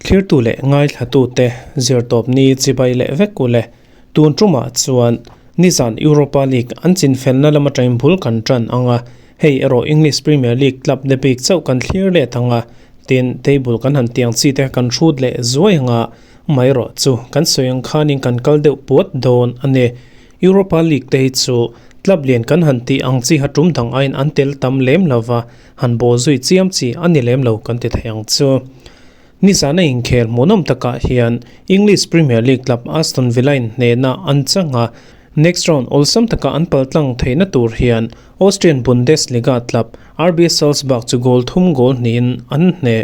Thlirtu leh ngaithlatute zirtawpni chibai leh vek u le. Tun tumah chuan nizan Europa League an chinfelna lam atangin bul kan tan ang a, hei erawh English Premier League club te bik chauh kan thlir let ang a, tin table kan han tiang chi te kan hrut leh zuai ang a, amaherawh chu kan sawi ang khanin kan kal deuh puat dawn a ni. Europa League te hi chu club lian kan han tih ang chi ha tum dang aiin an tel tam lem lo va, han bawl zui chiam chi a ni lem lo kan ti thei ang chu. Nizana inkhel hmuhnawm takah hian English Premier League club Aston Villa in hnehna an chang a, next round awlsam taka an paltlang theihna tur hian Austrian Bundesliga club RB Salzburg chu goal thum goal hnihin an hneh.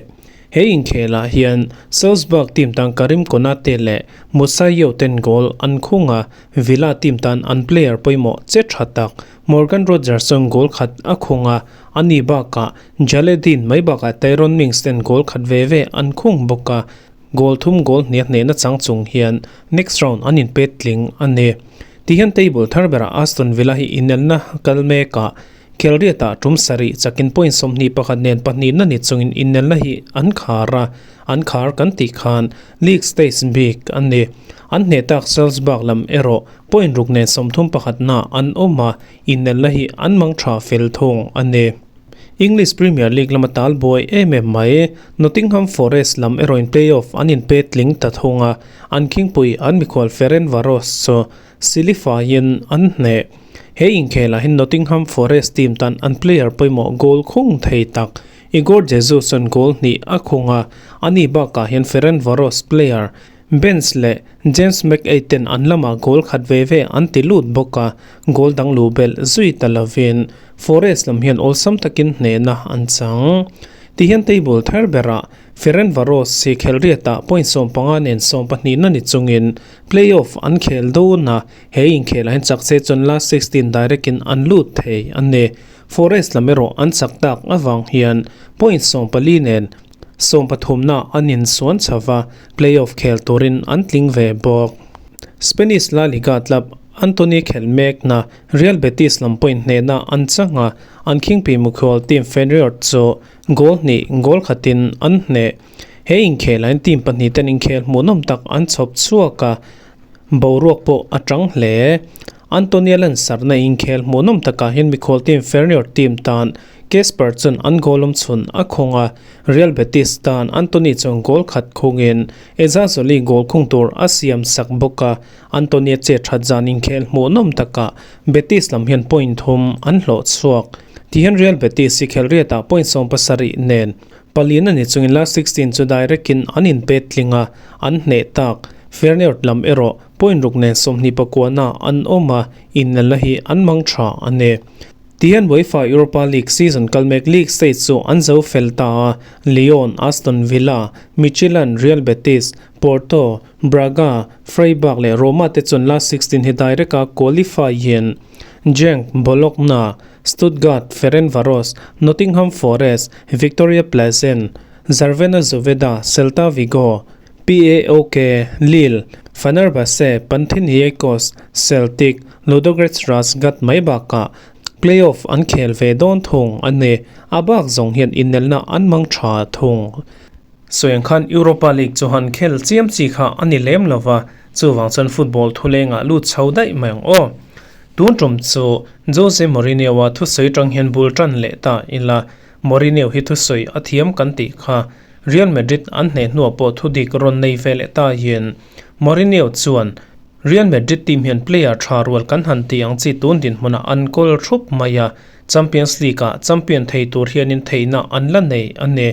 He inkhelah hian Salzburg team tan Karim Konate leh Moussa Yeo ten goal an khung a, Villa team tan an player pawimawh che tha tak Morgan Rogers chuan goal khat a khung a, ani bakah Jale Dean mai bakah Tyrone Mings ten goal khat ve ve an khung bawk a, goal thum goal hniah hnehna chang chung hian next round an inpet tling a ni. Tihian table thar berah Aston Villa hi inelna kal mekah Khelriatah tum sarih chakin point 21 nen pahnihna ni chungin inelna hi an khar a, an khar kan tih khan league stage bik a ni. An hneh tak Salzburg lam erawh point ruk nen 31 na an awm a, inelna hi an mang tha fel thung a ni. English Premier League lama tal buai em em mai, Nottingham Forest lam erawhin play-off an inpe tling ta thung a, an khingpui an mikhual Ferencvaros chu Silifaiin an hneh. He inkhelah hian Nottingham Forest team tan an player pawimawh goal khung thei tak Igor Jesus chuan goal hnih a khung a, ani bakah hian Ferencvaros player Benz leh James McAid ten an lamah goal khat ve ve an ti lut bawk a, goal dang luh belh zui ta lovin Forest lam hian awlsam takin hnehna an chang. Tihian table thar berah Ferencvaros hi khelriatah point 15 nen 12 na ni chungin Play-off an khel dawn a, he inkhelah hian chak se chuan last 16 direct in an lut thei a ni. Forest lam erawh an chak tak avang hian point 14 nen 13 na an insuan chho va, play-off khel turin an tling ve bawk. Spanish La Liga club Antony khelh mekna Real Betis lam point hnehna an chang a, an khingpui mukhual team Feyenoord chu goal hnih goal khatin an hneh. He inkhelah hian team pahnih ten inkhel hmuhnawm tak an chhawp chhuak a, boruak pawh a tang hle. Antonia Lansarna inkhel hmuhnawm takah hian mikhual team Feyenoord team tan Kasper chuan an goal awm chhun a khawng a, Real Betis tan Antony chuan goal khat khungin Ezzalzouli goal khung tur a siam sak bawk a, Antonia chet that zan inkhel hmuhnawm takah Betis lam hian point thum an hlawh chhuak. Tihian Real Betis hi khelriatah point 17 nen Palian a ni chungin last 16 chu direct in an inpet tling a, an hneh tak. Feyenoord lam erawh point ruk nen 29 na an awm a, inelna hi an mang tha a ni. Tihian UEFA Europa League season kal mek league stage chu an zo fel ta a, Lyon, Aston Villa, Midtjylland, Real Betis, Porto, Braga, Freiburg leh Roma te chuan last 16 hi direct a qualify in Genk, Bologna, Stuttgart, Ferencvaros, Nottingham Forest, Viktoria Plzen, Crvena Zvezda, Celta Vigo, PAOK, Lille, Fenerbahce, Panathinaikos, Celtic, Ludogorets Razgrad mai bakah play-off an khel ve dawn thung a ni. A bak zawng hian inelna an mang tha thung. Sawiang khan Europa League chu han khel chiam chi kha a ni lem lo va, chuvang chuan football thulengah lut chho daih mai ang aw. Tun tum chu Jose Mourinho-a thusawi tang hian bul tan leh ta ila, Mourinho hi thusawi a thiam kan tih kha Real Madrid an hneh hnuah pawh thudik rawn nei ve leh ta hian Mourinho chuan Real Madrid team hian player tha rual kan han tih ang chi tun dinhmunah an kawl thup mai a, Champions League-ah champion thei tur hianin theihna an la nei a ni.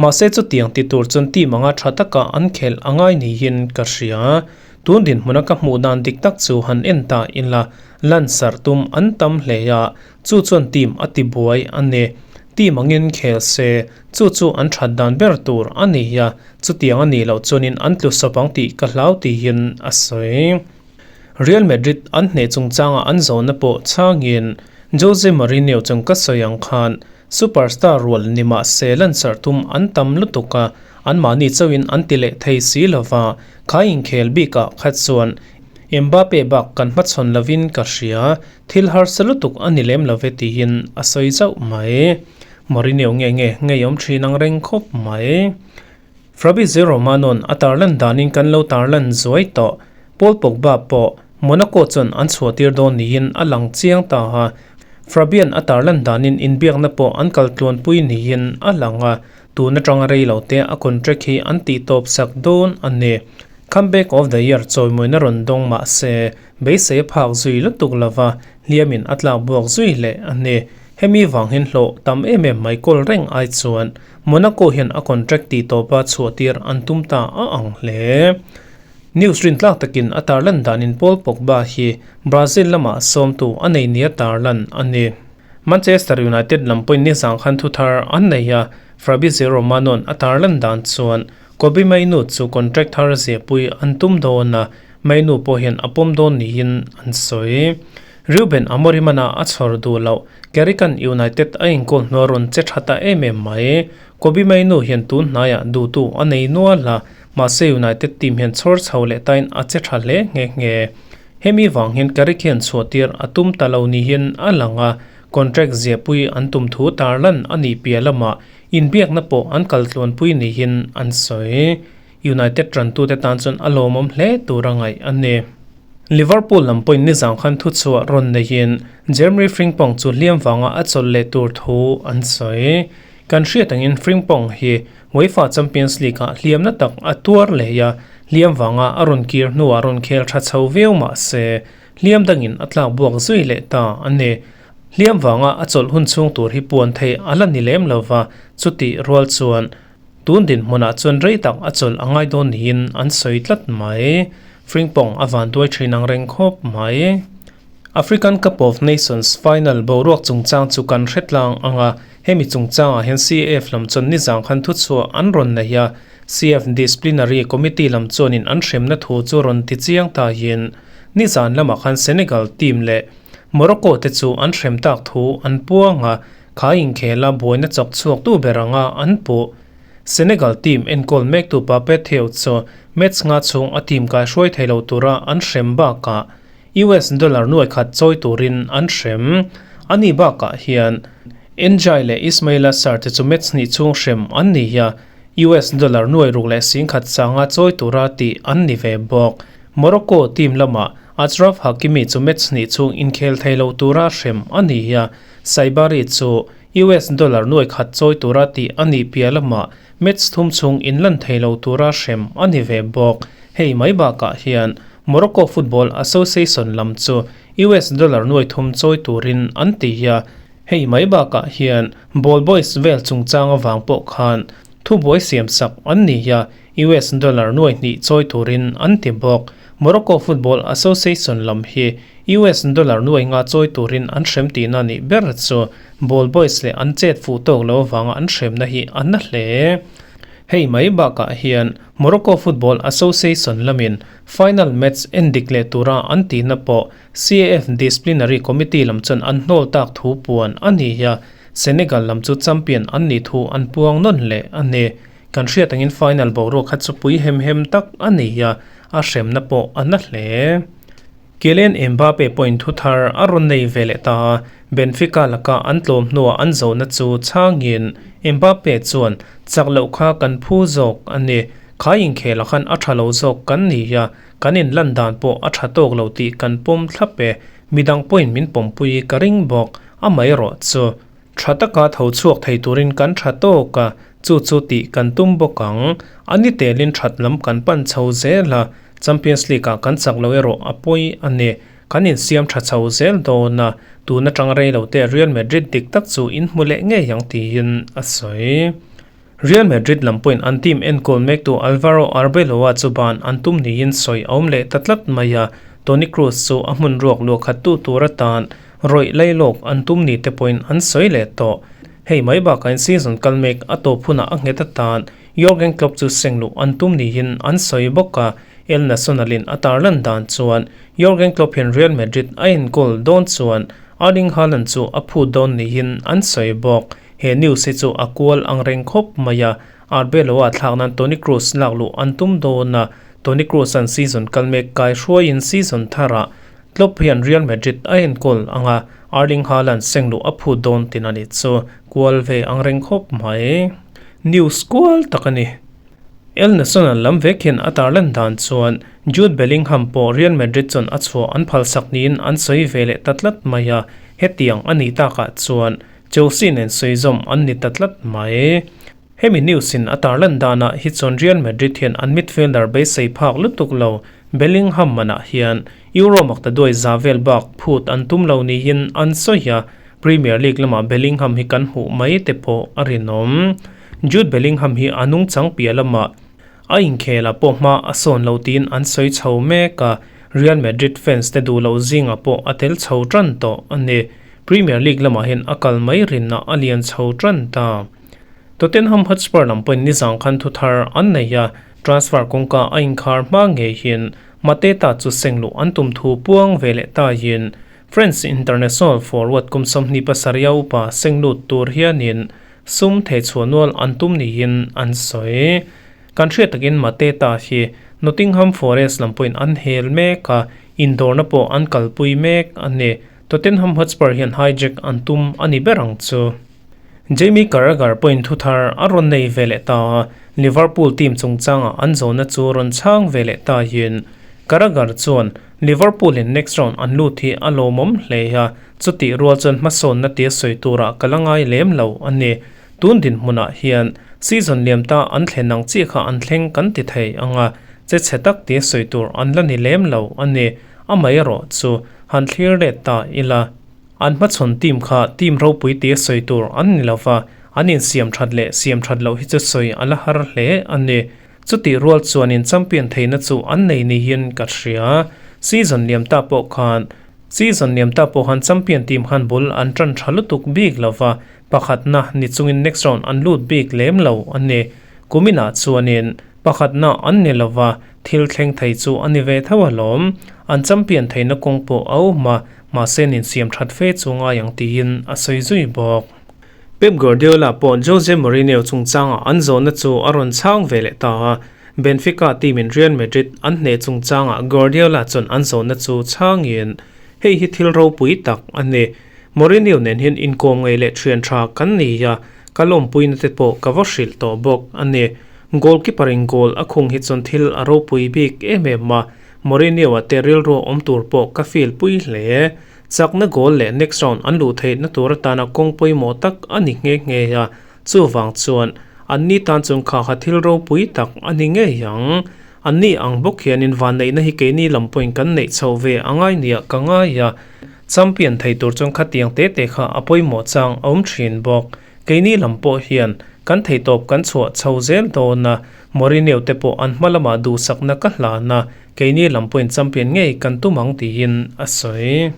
Mahse chutiang ti tur chuan team anga tha taka an khelh a ngai niin ka hria. Tun dinhmuna ka hmuh dan dik tak chu han en ta ila, lansarh tum an tam hle a, chu chuan team a ti buai a ni. Team angin khel se, chu chu an that dan ber tur a ni a, chutiang a nih loh chuanin an tlu sawp ang tih ka hlau tiin a sawi. Real Madrid an hneh chungchanga an zawhna pawh chhangin Jose Mourinho chung ka sawi ang khan Superstar rual ni mah se lansarh tum an tam lutuk a, anmahni chauhin an ti leh thei si lova, kha inkhel bikah kha chuan Mbappe bak kan hmachhawn lovin ka hria, thil harsa lutuk a ni lem love tiin a sawi zauh mai. Mourinho nge nge ngeiawm thin ang reng khawp mai. Fabrizio Romano'n a tarlan danin kan lo tarlan zuai tawh. Paul Pogba pawh Monaco chuan an chhuahtir dawn niin a lang chiang ta a, Fabian a tarlan danin inbiakna pawh an kal tluanpui niin a lang a, tun atanga rei lo te a contract hi an tihtawp sak dawn a ni. Comeback of the year chawimawina rawn dawng mah se, beisei a phak zui lutuk lova, hliamin a tlak buak zui leh a ni. Hemi vang hian hlawh tam em em mai kawl reng ai chuan Monaco hian a contract tihtawpa chhuahtir an tum ta a ang hle. News rintlak takin a tarlan danin Paul Pogba hi Brazil lamah sawmtu a nei nia tarlan a ni. Manchester United lam pawhin nizang khan thuthar an nei a, Fabrizio Romano'n a tarlan dan chuan Kobbie Mainoo chu contract thar ziahpui an tum dawn a, Mainoo pawh hian a pawm dawn niin an sawi. Ruben Amorim-a a chhawr duh loh Carrick-a'n United a inkawl hnuah rawn che tha ta em em mai. Kobbie Mainoo hian tun hnaiah duhtu a nei nual a, Mahse United team hian chhawr chho leh tain a che tha hle nghe nghe. Hemi vang hian Carrick hian chhuahtir a tum ta lo ni hian a lang a, contract ziahpui an tum thu tarlan a nih piah lamah inbiakna pawh an kal tluanpui ni hian an sawi. United tantute tan chuan a lawmawm hle tur a ngaih a ni. Liverpool lam pawhin nizang khan thuchhuah rawn neihin Jeremy Frimpong chu hliam vanga a chawlh leh tur thu an sawi. Kan hriat angin Frimpong hi UEFA Champions League-ah hliamna tak a tuar leh a, hliam vanga a rawn kir hnuah rawn khel tha chho viau mah se, hliam dangin a tlak buak zui leh ta a ni. Hliam vanga a chawlh hun chhung tur hi puan theih a la ni lem lo va, chutih rual chuan tun dinhmunah chuan rei tak a chawlh a ngai dawn niin an sawi tlat mai. Frimpong a vanduai thin ang reng khawp mai. African Cup of Nations final boruak chungchang chu kan hre tlang ang a, hemi chungchangah hian CAF lam chuan nizang khan thuchhuah an rawn nei a, CAF Disciplinary Committee lam chuanin an hremna thu chu rawn ti chiang tahin nizan lamah khan Senegal team leh Morocco te chu an hrem tak thu an puang a, kha inkhela buaina chawk chhuaktu ber anga an puh. Senegal team enkawl mektu Pape Thiaw chu match nga chhung a team kaihruai thei lo tura an hrem bakah US dollar nuai khat chawi turin an hrem. A ni bakah hian N'Jai leh Ismaila Sarr te chu match hnih chhung hrem an ni a, US dollar nuai ruk leh singkhat sanga chawi tura tih an ni ve bawk. Morocco team lamah Achraf Hakimi chu match hnih chhung inkhel thei lo tura hrem a ni a, Saibari chu US dollar nuai khat chawi tura tih a nih piah lamah match thum chhung inlan thei lo tura hrem a ni ve bawk. Hei mai bakah hian Morocco Football Association lam chu US dollar nuai thum chawi turin an ti a, hei mai bakah hian ball boys vel chungchang avang pawh khan thubuai siamsak an ni a, US dollar nuai hnih chawi turin an ti bawk. Morocco Football Association lam hi US dollar nuai nga chawi turin an hrem tihna nih ber chu ball boys leh an chet fuh tawk lo avanga an hremna hi a na hle. Hei mai bakah hian Morocco Football Association lamin final match en dik leh tura an tihna pawh CAF Disciplinary Committee lam chuan an hnawl tak thu puan a ni a, Senegal lam chu champion an nih thu an puang nawn leh a ni. Kan hriat angin final boruak kha chu pui hem hem tak a ni a, a hremna pawh a na hle. Kylian Mbappe pawhin thu thar a rawn nei ve leh ta a, Benfica laka an tlawm hnuah an zawhna chu chhangin Mbappe chuan, Chak loh kha kan phu zawk a ni. Khai inkhel ah khan a tha lo zawk kan ni a, kan inlan dan pawh a tha tawk lo tih kan pawm thlap e. Midang pawhin min pawmpui ka ring bawk, amaherawh chu tha taka tho chhuak thei turin kan tha tawk a, chu chu tih kan tum bawk ang. A ni telin that lam kan pan chho zel a, Champions League ah kan chak lo erawh a pawi a ni. Kan insiam tha chho zel dawn a, tun atang rei lo te Real Madrid dik tak chu in hmu leh ngei ang tiin a sawi. Real Madrid lam pawhin an team enkawl mektu Alvaro Arbeloa chu ban an tum niin sawi a awm leh ta tlat mai a, Toni Kroos chu a hmun ruak luah khat tu tur atan rawih lailawk an tum ni te pawhin an sawi leh tawh. Hei mai bakah in season kal mek a tawp hunah a nghet atan Jurgen Klopp chu seng luh an tum niin an sawi bawk a, El Nacional-in a tarlan dan chuan Jurgen Klopp hian Real Madrid a enkawl dawn chuan Erling Haaland chu a phut dawn niin an sawi bawk. He news hi chu a kual ang reng khawp mai a, Arbeloa thlak nan Toni Kroos lak luh an tum dawn a, Toni Kroos-a'n season kal mek kai hruaiin season tharah Klopp hian Real Madrid a enkawl ang a, Erling Haaland sengluh a phut dawn tin a ni chu kual ve ang reng khawp mai. News kual tak a ni. El Nacional lam vek hian a tarlan dan chuan Jude Bellingham pawh Real Madrid chuan a chhuah an phalsak niin an sawi ve leh ta tlat mai a, hetiang a nih takah chuan Chelsea nen sawi zawm an ni ta tlat mai. Hemi news in a tarlan danah hi chuan Real Madrid hian an midfielder beisei phak lutuk lo Bellingham manah hian Euro maktaduai za vel bak phut an tum lo niin an sawi a, Premier League lamah Bellingham hi kan hmuh mai te pawh a rinawm. Jude Bellingham hi a nungchang piah lamah a inkhel ah pawh hma a sawn lo tiin an sawi chho mek a, Real Madrid fans te duh loh zingah pawh a tel chho tan tawh a ni. Premier League lamah hian a kal mai rinna a lian chho tan ta. Tottenham Hotspur lam pawhin nizang khan thu thar an nei a, transfer kawngka a inkhar hma ngeihin Mateta chu sengluh an tum thu puang ve leh taiin French international forward kum 27 upa senglut tur hianin sum theichhuah nual an tum niin an sawi. Kan hriat takin Mateta hi Nottingham Forest lam pawhin an hel mek a, indawrna pawh an kalpui mek a ni. Tottenham Hotspur hian hijack an tum a ni ber ang chu. Jamie Carragher pawhin thu thar a rawn nei ve leh ta a, Liverpool team chungchangah an zawhna chu rawn chhang ve leh ta hian Carragher chuan Liverpool in next round an lut hi a lawmawm hle a, chutih rual chuan hmasawnna tia sawi turah ka la ngai lem lo a ni. Tun dinhmunah hian season liam ta an thlen ang chiah kha an thleng kan ti thei ang a, che chhe tak tia sawi tur an la ni lem lo a ni. Amaherawh chu han thlir let ta ila. An hmachhawn team kha team ropui tia sawi tur an ni lova, an insiam that leh siam that loh hi chu sawi a la har hle a ni. Chutih rual chuanin champion theihna chu an nei niin ka hria. Season liam ta pawh khan Season liam ta pawh khan champion team khan bul an tan tha lutuk bik lova, pakhatna ni chungin next round an lut bik lem lo a ni. Kuminah chuanin pakhatna an ni lova, thil thleng thei chu a ni ve tho alawm. An champion theihna kawng pawh a awm a, Mahse nin siam that fe chu ngai ang tiin a sawi zui bawk. Pep Guardiola pawh Jose Mourinho chungchangah an zawhna chu a rawn chhang ve leh ta a, Benfica team in Real Madrid an hneh chungchangah Guardiola chuan an zawhna chu chhangin, Hei hi thil ropui tak a ni. Mourinho nen hian inkawm ngei leh thian tha kan ni a, ka lawmpuina te pawh ka va hrilh tawh bawk a ni. Goalkeeper in goal a khung hi chuan thil a ropui bik em em a, Mourinho-a te rilru awm tur pawh ka feel pui hle. Chakna goal leh next round an luh theihna tur atana kawng pawimawh tak a ni nghe nghe a, chuvang chuan anni tan chuan kha kha thil ropui tak a ni ngei ang. Anni ang bawk hianin vanneihna hi keini lam pawhin kan neih chhoh ve a ngai nia ka ngai a, champion thei tur chuan khatiang te te kha a pawimawh chang a awm thin bawk. Keini lam pawh hian kan theihtawp kan chhuah chho zel dawn a, Mourinho te pawh an hma lamah duhsakna ka hlan a, keini lam pawhin champion ngei kan tum ang tiin a sawi.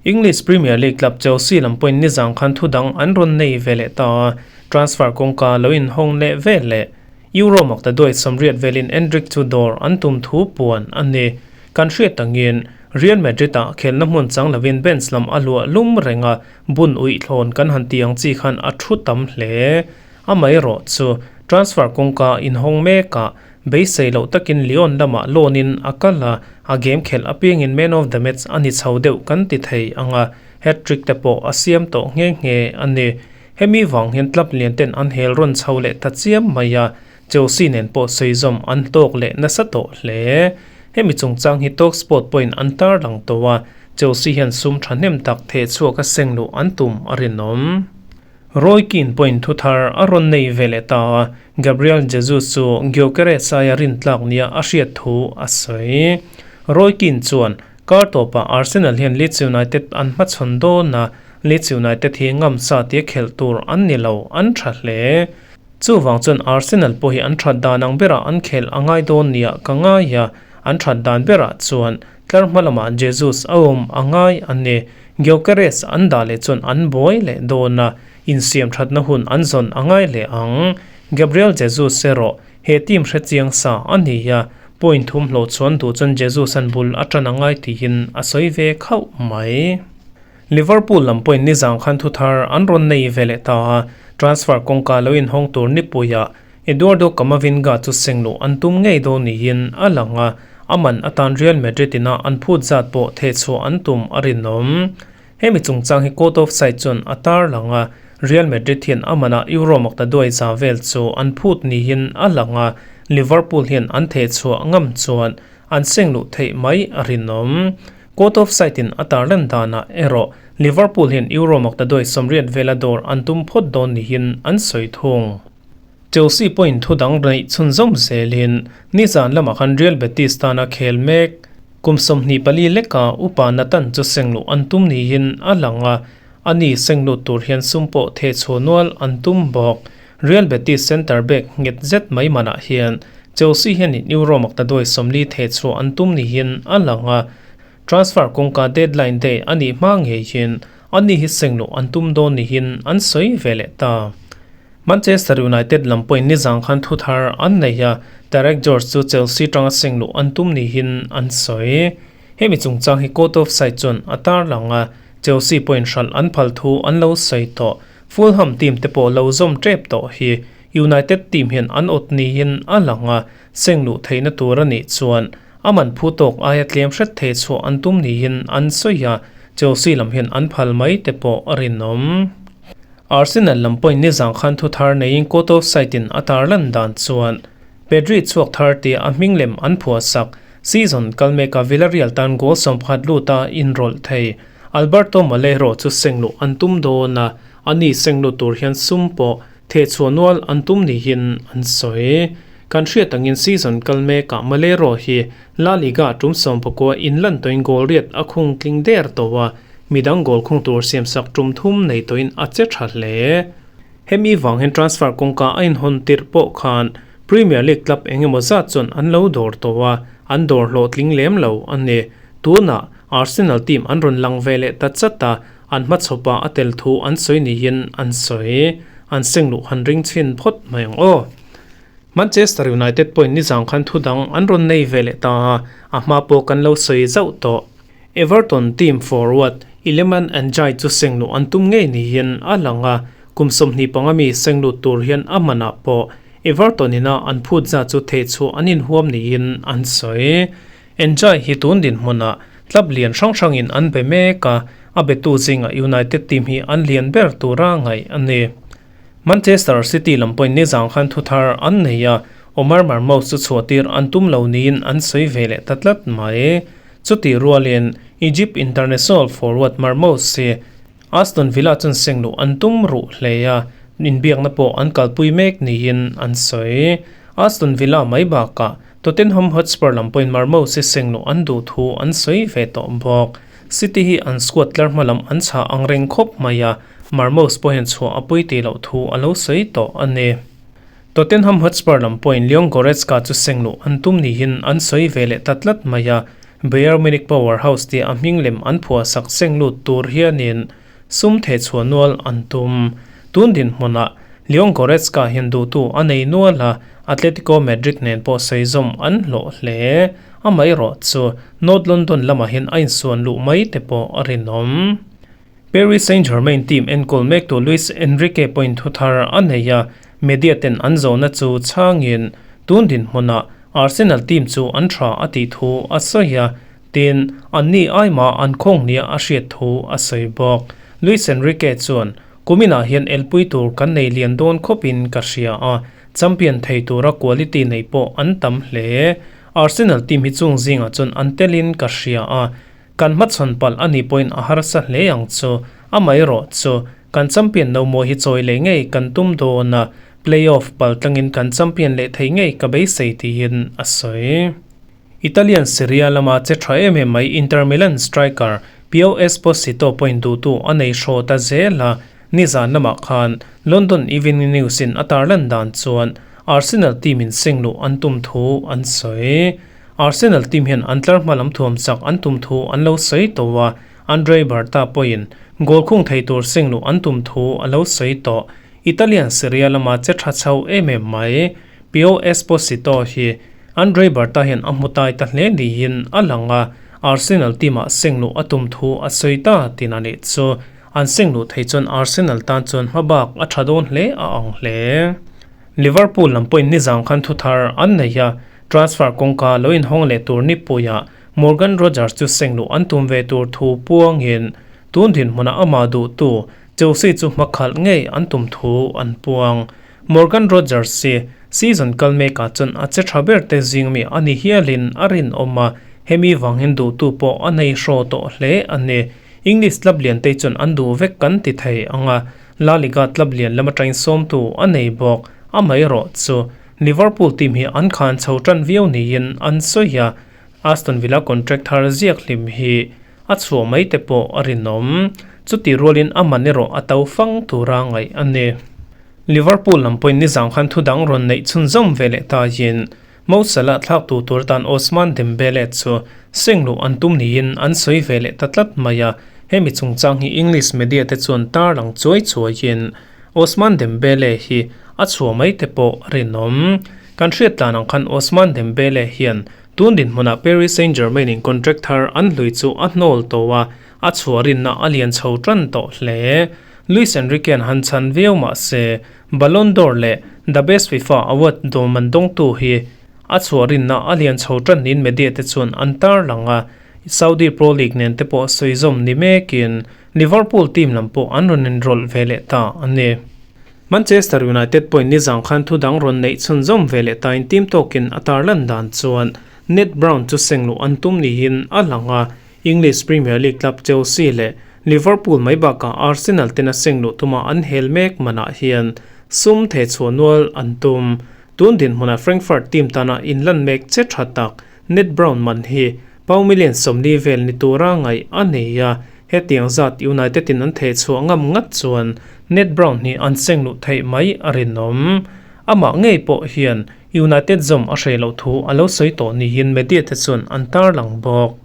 English Premier League club Chelsea lam pawhin nizang khan thu dang an rawn nei ve leh ta a, transfer kawngka lo inhawng leh vel leh Euro makta duai 80 velin Endrick chu dawr an tum thu puan a ni. Kan hriat tangin Real Madrid-ah khelna hmun chang lovin bench lam a luah lum reng a, Bun uih thlawn kan han ti ang chi khan a thu tam hle. Amaherawh chu transfer kawngka inhawng mekah beisei loh takin Lyon lamah loan in a kal a, a game khelh apiangin man of the match a ni chho deuh kan ti thei ang a, hat-trick te pawh a siam tawh nghe nghe a ni. Hemi vang hian club lian ten an hel rawn chho leh ta chiam mai a, Chelsea nen pawh sawi zawm an tawk leh nasa tawh hle. Hemi chungchang hi Talksport pawhin an tarlang tawh a, Chelsea hian sum thahnem tak theh chhuak a seng luh an tum a rinawm. Roy Keane pawhin thu thar a rawn nei ve leh ta a, Gabriel Jesus chu Gyökeres aia rintlak nia a hriat thu a sawi. Roy Keane chuan, Kar tawpah Arsenal hian Leeds United an hmachhawn dawn a, Leeds United hi ngam sa tia khelh tur an ni lo, an tha hle. Chuvang chuan Arsenal pawh hi an that dan ang berah an khelh a ngai dawn nia ka ngai a, an that dan berah chuan tlar hma lamah Jesus a awm a ngai a ni. Gyökeres an dah leh chuan an buai leh dawn a, insiam thatna hun an zawn a ngai leh ang. Gabriel Jesus erawh he team hrechiang sa a ni a, point thum hlawh chuan duh chuan Jesus an bul a tan a ngai tiin a sawi ve khauh mai. Liverpool lam pawhin nizang khan thu thar an rawn nei ve leh ta a, transfer kawngka lo inhawng tur nipuiah Eduardo Camavinga chu sengluh an tum ngei dawn niin a lang a, a man atan Real Madrid ina an phut zat pawh thehchhuah an tum a rinawm. Hemi chungchang hi Caught Offside chuan a tarlang a, Real Madrid hian a manah Euro maktaduai za vel chu an phut niin a lang a, Liverpool hian an thehchhuah ngam chuan an sengluh theih mai a rinawm. Caught Offside in a tarlan danah erawh Liverpool hian Euro maktaduai 80 vela dawr an tum phawt dawn niin an sawi thung. Chelsea pawhin thu dang neih chhunzawm zelin nizan lamah khan Real Betis tana khel mek. Kum 24 leka upa Nathan chu sengluh an tum niin a lang a, ani senglut tur hian sum pawh thehchhuah nual an tum bawk. Real Betis centre back nghet zet mai manah hian Chelsea hianin Euro maktaduai 40 thehchhuah an tum niin a lang a, transfer kawngka deadline day a nih hma ngeiin ani hi sengluh an tum dawn niin an sawi ve leh ta. Manchester United lam pawhin nizang khan thu thar an nei a, Tarek George chu Chelsea tanga sengluh an tum niin an sawi. Hemi chungchang hi Caught Offside chuan a tarlang a, Chelsea pawhin hralh an phal thu an lo sawi tawh. Fulham team te pawh lo zawm tep tawh hi United team hian an awt niin a lang a, sengluh theihna tur a nih chuan a man phu tawk aia tlem hret thei chhuah an tum niin an sawi a, Chelsea lam hian an phal mai te pawh a rinawm. Arsenal lam pawhin nizang khan thu thar neiin Caught Offside in a tarlan dan chuan Pedri chhuak thar tia a hming lem an phuahsak season kal meka Villarreal tan goal 11 luta inrawlh thei Alberto Moleiro chu sengluh an tum dawn a, ani senglut tur hian sum pawh thehchhuah nual an tum niin an sawi. Kan hriat angin season kal mekah Moleiro hi La Liga tum 19 inlan tawhin goal riat a khung tling der tawh a, midang goal khung tur siamsak tum thum nei tawhin a che tha hle. Hemi vang hian transfer kawngka a inhawn tirh pawh khan Premier League club eng emaw zat chuan an lo dawr tawh a, an dawr hlawhtling lem lo a ni. Tunah Arsenal team an rawn lang ve leh ta chat a, an hmachhawpah a tel thu an sawi niin an sawi. An sengluh han ring chhin phawt mai ang aw. Manchester United pawhin nizang khan thu dang an rawn nei ve leh ta a, a hma pawh kan lo sawi zauh tawh. Everton team forward Iliman Ndiaye chu sengluh an tum ngei niin a lang a, kum 25 mi senglut tur hian a manah pawh Everton ina an phut zat chu thehchhuah an inhuam niin an sawi. Ndiaye hi tun dinhmunah club lian hrang hrangin an be mek a, a betu zingah United team hi an lian ber tura ngaih a ni. Manchester City lam pawhin nizang khan thu thar an nei a, Omar Marmoush chu chhuahtir an tum lo niin an sawi ve leh ta tlat mai. Chutih rualin Egypt international forward Marmoush hi Aston Villa chuan sengluh an tum ruh hle a, inbiakna pawh an kalpui mek niin an sawi. Aston Villa mai bakah Tottenham Hotspur lam pawhin Marmoush hi sengluh an duh thu an sawi ve tawh bawk. City hi an squad tlar hma lam an chhah ang reng khawp mai a, Marmoush pawh hian chhuah a pui tih loh thu a lo sawi tawh a ni. Tottenham Hotspur lam pawhin Leon Goretzka chu sengluh an tum niin an sawi ve leh ta tlat mai a, Bayern Munich powerhouse tia a hming lem an phuahsak senglut tur hianin sum thehchhuah nual an tum. Tun dinhmunah Leon Goretzka hian duhtu a nei nual a, Atletico Madrid nen pawh sawi zawm an hlawh hle. Amaherawh chu North London lamah hian a insuan luh mai te pawh a rinawm. Paris Saint-Germain team enkawl mektu Luis Enrique pawhin thu thar a nei a, media ten an zawhna chu chhangin tun dinhmunah Arsenal team chu an tha a tih thu a sawi a, tin, anni aima an khawng nia a hriat thu a sawi bawk. Luis Enrique chuan, Kuminah hian elpui tur kan nei lian dawn khawpin ka hria a, champion thei tura quality nei pawh an tam hle. Arsenal team hi chung zingah chuan an telin ka hria a, Kan hmachhawn palh a nih pawhin a harsa hle ang chu. Amaherawh chu, kan champion no maw hi chawi leh ngei kan tum dawn a, play-off pal tlangin kan champion leh thei ngei ka beisei tiin a sawi. Italian Serie A lama che tha em em mai Inter Milan striker Pio Esposito pawhin duhtu a nei hraw ta zel a, nizan lamah khan London Evening News in a tarlan dan chuan Arsenal team in sengluh an tum thu an sawi. Arsenal team hian an tlar hma lam thuam chak an tum thu an lo sawi tawh a, Andrei Berta pawhin goal khung thei tur sengluh an tum thu a lo sawi tawh. Italian Serie A lama che tha chho em em mai. Pio Esposito hi Andrei Berta hian a hmu tai ta hle niin a lang a, Arsenal team-ah sengluh a tum thu a sawi ta tin a nih chu. An sengluh thei chuan Arsenal tan chuan hma bak a tha dawn hle a ang hle. Liverpool lam pawhin nizang khan thuthar an nei a, transfer kawngka lo inhawng leh tur nipuiah Morgan Rogers chu sengluh an tum ve tur thu puangin tun dinhmunah amah duhtu Chelsea chu hmakhalh ngei an tum thu an puang. Morgan Rogers hi season kal mekah chuan a che tha ber te zing mi a ni hialin a rinawm a, hemi vangin duhtu pawh a nei hraw tawh hle a ni. English club lian te chuan an duh vek kan ti thei ang a, La Liga club lian lam atangin sawmtu a nei bawk. Amaherawhchu, Liverpool team hi an khan chho tan viau niin an sawi a, Aston Villa contract thar ziak hlim hi a chhuah mai te pawh a rinawm. Chutih rualin a man erawh a to fang tura ngaih a ni. Liverpool lam pawhin nizang khan thu dang rawn neih chhunzawm ve leh taiin Mo Salah thlaktu tur tan Ousmane Dembele chu sengluh an tum niin an sawi ve leh ta tlat mai a. Hemi chungchang hi English media te chuan tarlang chuai chuaiin Ousmane Dembele hi a chhuah mai te pawh a rinawm. Kan hriat tlan ang khan Ousmane Dembele hian tun dinhmunah Paris Saint-Germain in contract thar an hlui chu a hnawl tawh a, a chhuah rinna a lian chho tan tawh hle. Luis Enrique-a'n han chhan viau mah se, Ballon d'Or leh The Best FIFA Award dawm an dawngtu hi a chhuah rinna a lian chho tan niin media te chuan an tarlang a, Saudi Pro League nen te pawh sawi zawm ni mekin Liverpool team lam pawh an rawn inrawlh ve leh ta a ni. Manchester United pawhin nizang khan thu dang rawn neih chhunzawm ve leh tain team tawkin a tarlan dan chuan Ned Brown chu sengluh an tum niin a lang a, English Premier League club Chelsea leh Liverpool mai bakah Arsenal ten a sengluh tuma an hel mek manah hian sum thehchhuah nual an tum. Tun dinhmunah Frankfurt team tana inlan mek che tha tak Ned Brown man hi pau million 40 vel ni tura ngaih a nei a, hetiang zat United in an thehchhuah ngam ngat chuan Ned Brown hi an sengluh theih mai a rinawm. Amah ngei pawh hian United zawm a hreh loh thu a lo sawi tawh niin media te chuan an tarlang bawk.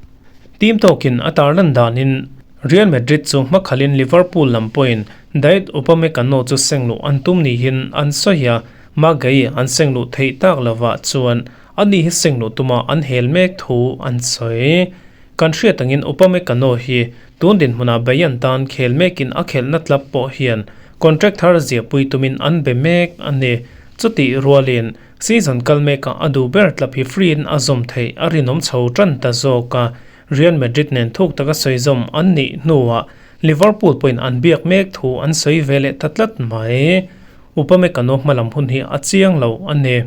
Team tawkin a tarlan danin Real Madrid chu hmakhalin Liverpool lam pawhin Dayot Upamecano chu sengluh an tum niin an sawi a, Maguire an sengluh theih tak lovah chuan ani hi sengluh tuma an hel mek thu an sawi. Kan hriat angin Upamecano hi tun dinhmunah Bayern tan khel mekin a khelhna club pawh hian contract thar ziahpui tumin an be mek a ni. Chutih rualin season kal mekah a duh ber club hi free in a zawm theih a rinawm chho tan ta zawk a, Real Madrid nen thuk taka sawi zawm an nih hnuah Liverpool pawhin an biak mek thu an sawi ve leh ta tlat mai. Upamecano hmalam hun hi a chiang lo a ni.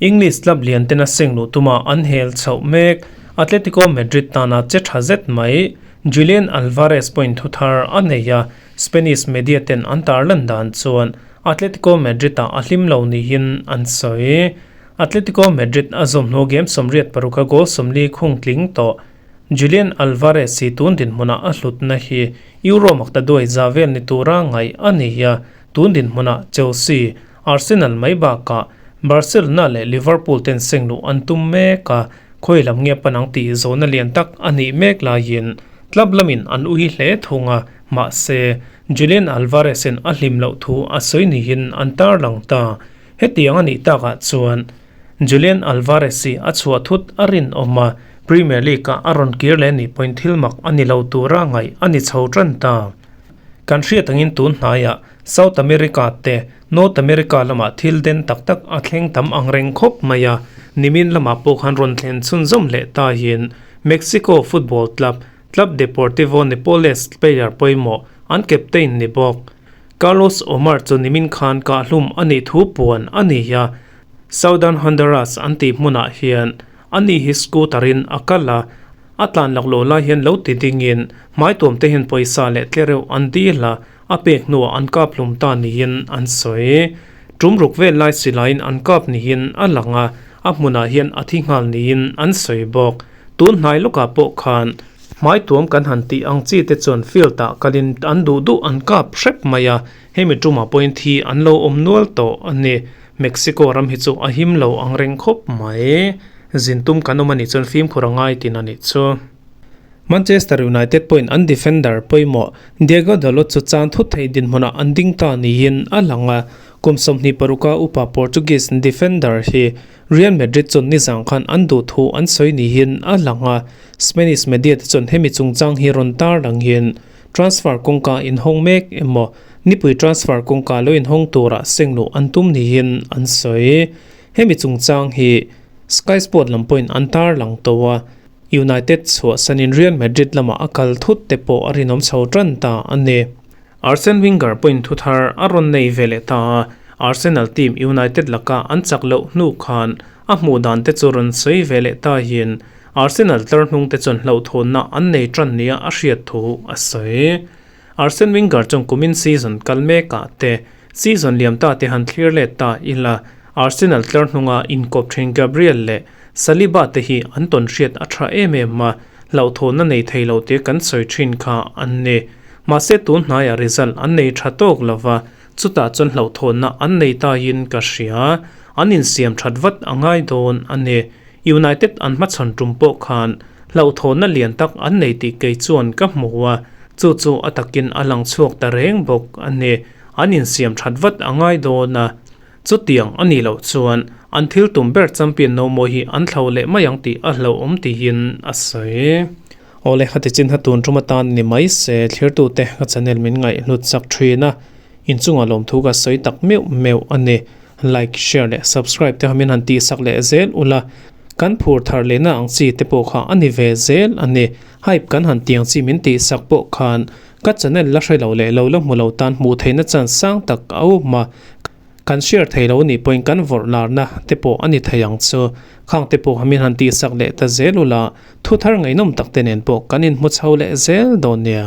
English club lian tena seng luh tuma an hel chhoh mek. Atletico Madrid tana che tha zet mai. Julian Alvarez pawhin thu thar a nei a, Spanish media ten an tarlan dan chuan Atletico Madrid ah a hlim lo niin an sawi. Atletico Madrid a zawm hnu game 86 a goal 40 khung tling tawh. Julian Alvarez hi tun dinhmunah a hlutna hi Euro makta duai za vel ni tura ngaih a ni a, tun dinhmunah Chelsea, Arsenal mai bakah Barcelona leh Liverpool ten sengluh an tum mek a, khawi lam nge pan ang tih zawhna lian tak a nih mek laiin club lamin an ui hle thung a, mahse Julian Alvarez-in a hlim loh thu a sawi niin an tarlang ta. Hetiang a nih takah chuan Julian Alvarez hi a chhuah thut a rinawm a, Premier League-ah a rawn kir leh nih pawhin thil mak a ni lo tura ngaih a ni chho tan ta. Kan hriat angin tun hnaiah South America te North America lamah thil den tak tak a thleng tam ang reng khawp mai a, nimin lamah pawh khan rawn thlen chhunzawm leh tahin Mexico football club Club Deportivo Nepoles player pawimawh an captain ni bawk Carlos Omar chu nimin khan kahhlum a nih thu puan a ni a, Southern Honduras an tih hmunah hian ani hi scooter in a kal a, a tlan laklawh lai hian lo ti dingin hmaituam te hian pawisa leh tlereuh an dil a, A pek hnuah an kap hlum ta niin an sawi. Tum ruk vel lai silaiin an kap niin a lang a, a hmunah hian a thi nghal niin an sawi bawk. Tun hnai lawkah pawh khan hmai tuam kan han tih ang chi te chuan field ah kalin an duh duh an kap hrep mai a, hemi tumah pawhin thi an lo awm nual tawh a ni. Mexico ram hi chu a him lo ang reng khawp mai. Zin tum kan awm a nih chuan fimkhur a ngai tin a nih chu. Manchester United pawhin an defender pawimawh Diego Dalot chu chan thut thei dinhmunah an ding ta niin a lang a, kum 26 a upa Portuguese defender hi Real Madrid chuan nizang khan an duh thu an sawi niin a lang a, Spanish media te chuan hemi chungchang hi rawn tar langin transfer kawngka inhawng mek emaw Nipui transfer kawngka lo inhawng tura sengluh an tum niin an sawi. Hemi chungchang hi Sky Sport lam pawhin an tarlang tawh a, United chhuahsanin Real Madrid lamah a kal thut te pawh a rinawm chho tan ta a ni. Arsene Wenger pawhin thu thar a rawn nei ve leh ta a, Arsenal team United laka an chak loh hnu khan a hmuh dan te chu rawn sawi ve leh ta hian Arsenal tlar hnung te chuan hlauhthawnna an nei tan nia a hriat thu a sawi. Arsene Wenger chuan kumin season kal mekah te season liam ta te han thlir let ta ila Arsenal tlar hnunga inkawp thin Gabriel leh Saliba te hi an tawn hriat a tha em em a, hlauhthawnna nei thei lo te kan sawi thin kha an ni. Mahse tun hnaiah result an nei tha tawk lova, chutah chuan hlauhthawnna an nei taiin ka hria. An insiam that vat a ngai dawn a ni. United an hmachhawn tum pawh khan hlauhthawnna lian tak an nei tih kei chuan ka hmu a, chu chu a takin a lang chhuak ta reng bawk a ni. An insiam that vat a ngai dawn a. Chutiang a nih loh chuan an thil tum ber champion no mawi hi an thlo leh mai ang tih a hlauhawm tiin a sawi. Awle khati chin kha tun tum atan ni mai se thlirtute ka channel min ngaihhlut chak thin a, inchungah lawmthu ka sawi tak meuh meuh a ni. Like, share leh subscribe te kha min han tihsak leh zel ula, kan phur thar lehna ang chi te pawh kha a ni ve zel a ni. Hype kan han tiang chi min tihsak pawh khan Ka channel la hre lo leh lo la hmu lo tan hmuh theihna chance sang tak a awm a, kan share thei lo nih pawhin kan vawrh larna te pawh a ni thei ang chu. Khang te pawh min han tihsak leh ta zel ula, thu thar ngaihnawm tak te nen pawh kan inhmu chho leh zel dawn nia.